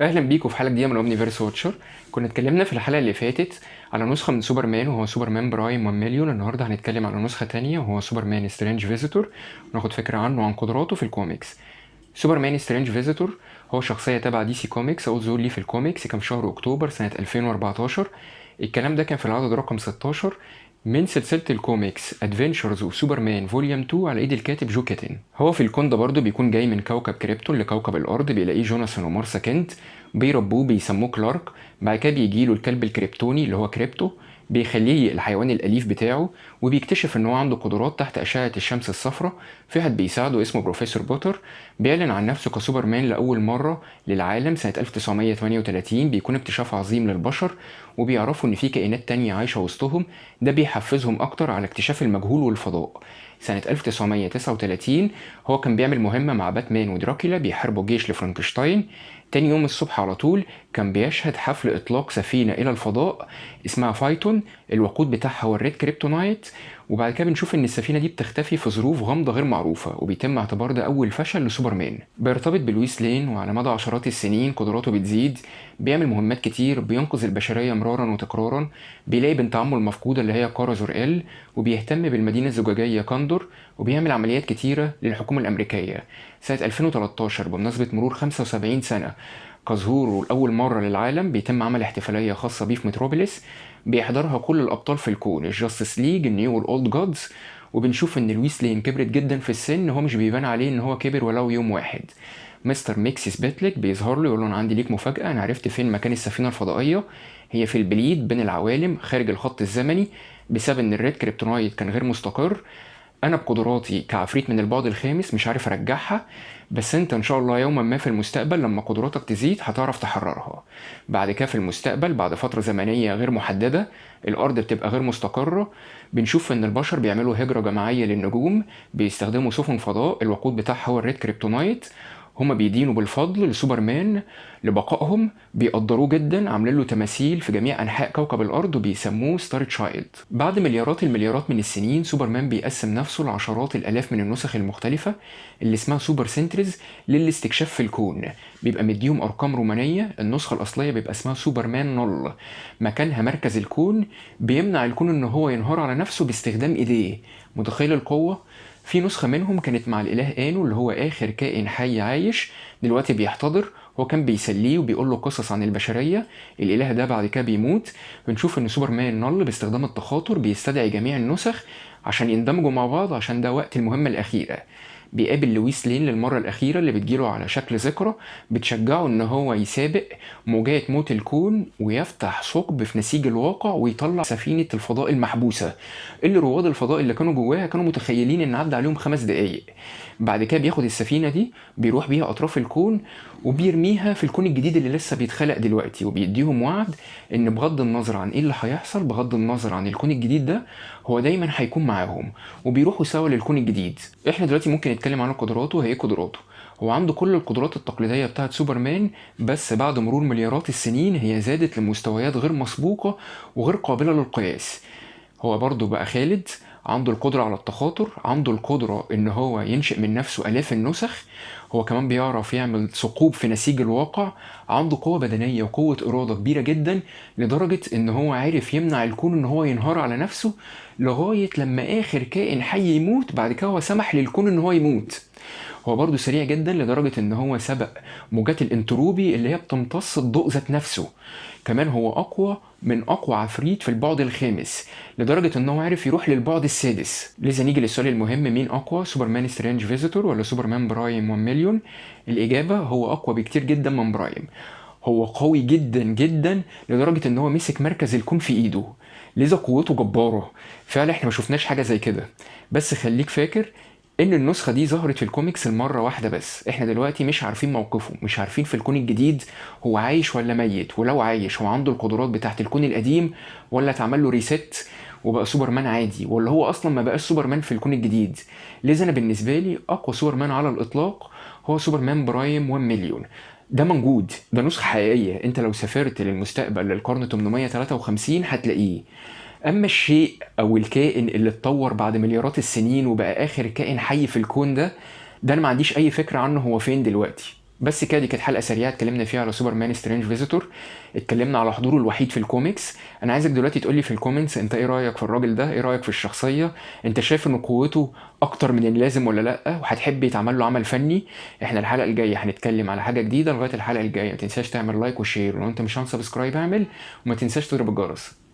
اهلا بيكم في حلقة جديدة من Omniverse Watcher. كنا اتكلمنا في الحلقة اللي فاتت على نسخه من سوبرمان وهو سوبرمان Prime 1 مليون. النهارده هنتكلم على نسخه تانية وهو سوبرمان Strange Visitor، وناخد فكرة عنه وعن قدراته في الكوميكس. سوبرمان Strange Visitor هو شخصية تبع DC Comics. اول ظهور ليه في الكوميكس كان في شهر اكتوبر سنة 2014. الكلام ده كان في العدد رقم 16 من سلسلة الكوميكس Adventures of Superman Volume 2 على ايد الكاتب جو كيتن. هو في الكون ده برضه بيكون جاي من كوكب كريبتون لكوكب الارض، بيلاقيه جوناثان ومارسا كنت، بيربوه بيسموه كلارك. بعد كده بيجيله الكلب الكريبتوني اللي هو كريبتو، بيخليه الحيوان الاليف بتاعه، وبيكتشف ان هو عنده قدرات تحت اشعه الشمس الصفراء. في واحد بيساعده اسمه بروفيسور بوتر، بيعلن عن نفسه كسوبرمان لاول مرة للعالم سنة 1938. بيكون اكتشاف عظيم للبشر، وبيعرفوا ان في كائنات تانية عايشه وسطهم. ده بيحفزهم اكتر على اكتشاف المجهول والفضاء. سنة 1939 هو كان بيعمل مهمة مع باتمان ودراكولا، بيحاربوا جيش لفرانكشتاين. تاني يوم الصبح على طول كان بيشهد حفل إطلاق سفينة إلى الفضاء اسمها فايتون، الوقود بتاعها هو ال Red Kryptonite. وبعد كده بنشوف إن السفينة دي بتختفي في ظروف غامضة غير معروفة، وبيتم اعتبار ده أول فشل لسوبرمان. بيرتبط بلويس لين، وعلى مدى عشرات السنين قدراته بتزيد، بيعمل مهمات كتير، بينقذ البشرية مرارا وتكرارا، بيلاقي بنت عمه المفقودة اللي هي كارا زور-إل، وبيهتم بالمدينة الزجاجية كاندور، وبيعمل عمليات كتيرة للحكومة الأمريكية. سنة 2013 بمناسبة مرور 75 سنة كظهوره لأول مرة للعالم، بيتم عمل احتفالية خاصة بيه في متروبوليس بيحضرها كل الأبطال في الكون، ال Justice League، ال New وال Old Gods. وبنشوف إن لويس لين كبرت جدا في السن، هو مش بيبان عليه إن هو كبر ولو يوم واحد. مستر ميكسيس بيتليك بيظهر له يقول له أنا عندي ليك مفاجأة، أنا عرفت فين مكان السفينة الفضائية، هي في البليد بين العوالم خارج الخط الزمني، بسبب إن ال Red Kryptonite كان غير مستقر. انا بقدراتي كعفريت من البعد الخامس مش عارف ارجعها، بس انت ان شاء الله يوما ما في المستقبل لما قدراتك تزيد هتعرف تحررها. بعد كده في المستقبل بعد فترة زمنية غير محددة الارض بتبقى غير مستقرة، بنشوف ان البشر بيعملوا هجرة جماعية للنجوم، بيستخدموا سفن فضاء الوقود بتاعها هو ال Red Kryptonite. هما بيدينوا بالفضل لسوبرمان لبقائهم، بيقدروه جدا، عاملين له تماثيل في جميع انحاء كوكب الارض وبيسموه Star Child. بعد مليارات المليارات من السنين سوبرمان بيقسم نفسه لعشرات الالاف من النسخ المختلفة اللي اسمها Super Sentries للاستكشاف في الكون. بيبقى مديهم ارقام رومانية، النسخة الاصلية بيبقى اسمها سوبرمان Null، مكانها مركز الكون، بيمنع الكون ان هو ينهار على نفسه باستخدام ايديه. متخيل القوة؟ في نسخة منهم كانت مع الإله آنو اللي هو آخر كائن حي عايش دلوقتي بيحتضر، هو كان بيسليه وبيقول له قصص عن البشرية. الإله ده بعد كده بيموت، بنشوف إن سوبرمان Null باستخدام التخاطر بيستدعي جميع النسخ عشان يندمجوا مع بعض، عشان ده وقت المهمة الأخيرة. بيقابل لويس لين للمرة الأخيرة اللي بتجيله على شكل ذكرى بتشجعه إن هو يسابق موجات موت الكون ويفتح ثقب في نسيج الواقع ويطلع سفينة الفضاء المحبوسة اللي رواد الفضاء اللي كانوا جواها كانوا متخيلين إن عدى عليهم 5 دقايق. بعد كده بياخد السفينة دي بيروح بيها أطراف الكون وبيرميها في الكون الجديد اللي لسه بيتخلق دلوقتي، وبيديهم وعد إن بغض النظر عن إيه اللي هيحصل، بغض النظر عن الكون الجديد ده، هو دايما هيكون معاهم، وبيروحوا سوا للكون الجديد. احنا دلوقتي ممكن نتكلم عن قدراته. هي ايه قدراته؟ هو عنده كل القدرات التقليدية بتاعت سوبرمان، بس بعد مرور مليارات السنين هي زادت لمستويات غير مسبوقة وغير قابلة للقياس. هو برضه بقى خالد، عنده القدرة على التخاطر، عنده القدرة ان هو ينشئ من نفسه آلاف النسخ، هو كمان بيعرف يعمل ثقوب في نسيج الواقع، عنده قوة بدنية وقوة إرادة كبيرة جدا لدرجة ان هو عارف يمنع الكون ان هو ينهار على نفسه لغاية لما آخر كائن حي يموت. بعد كده هو سمح للكون ان هو يموت. هو برضه سريع جدا لدرجة ان هو سبق موجات الانتروبي اللي هي بتمتص الضوء ذات نفسه. كمان هو اقوى من اقوى عفريت في البعد الخامس لدرجة ان هو عرف يروح للبعد السادس. لذا نيجي للسؤال المهم، مين اقوى، سوبرمان Strange Visitor ولا سوبرمان Prime 1 مليون؟ الاجابة هو اقوى بكتير جدا من Prime. هو قوي جدا جدا لدرجة ان هو مسك مركز الكون في ايده، لذا قوته جبارة فعلا، احنا ما شفناش حاجة زي كده. بس خليك فاكر ان النسخة دي ظهرت في الكوميكس المرة واحدة بس، احنا دلوقتي مش عارفين موقفه، مش عارفين في الكون الجديد هو عايش ولا ميت، ولو عايش هو عنده القدرات بتاعت الكون القديم ولا اتعمل له reset وبقى سوبرمان عادي، ولا هو اصلا ما بقاش سوبرمان في الكون الجديد. لذا انا بالنسبة لي اقوى سوبرمان على الاطلاق هو سوبرمان Prime 1 مليون. ده موجود، ده نسخة حقيقية، انت لو سافرت للمستقبل للقرن 853 هتلاقيه. اما الشيء او الكائن اللي اتطور بعد مليارات السنين وبقى اخر كائن حي في الكون ده، ده انا ما عنديش اي فكرة عنه هو فين دلوقتي. بس كده، دي كانت حلقة سريعة اتكلمنا فيها على سوبرمان Strange Visitor، اتكلمنا على حضوره الوحيد في الكوميكس. انا عايزك دلوقتي تقولي في ال comments انت ايه رايك في الراجل ده، ايه رايك في الشخصية، انت شايف ان قوته اكتر من اللازم ولا لا، وهتحب يتعمل له عمل فني. احنا الحلقة الجاية هنتكلم على حاجة جديدة. لغاية الحلقة الجاية ما تنساش تعمل like و share، ولو انت مش unsubscribe اعمل، وما تنساش تضرب الجرس.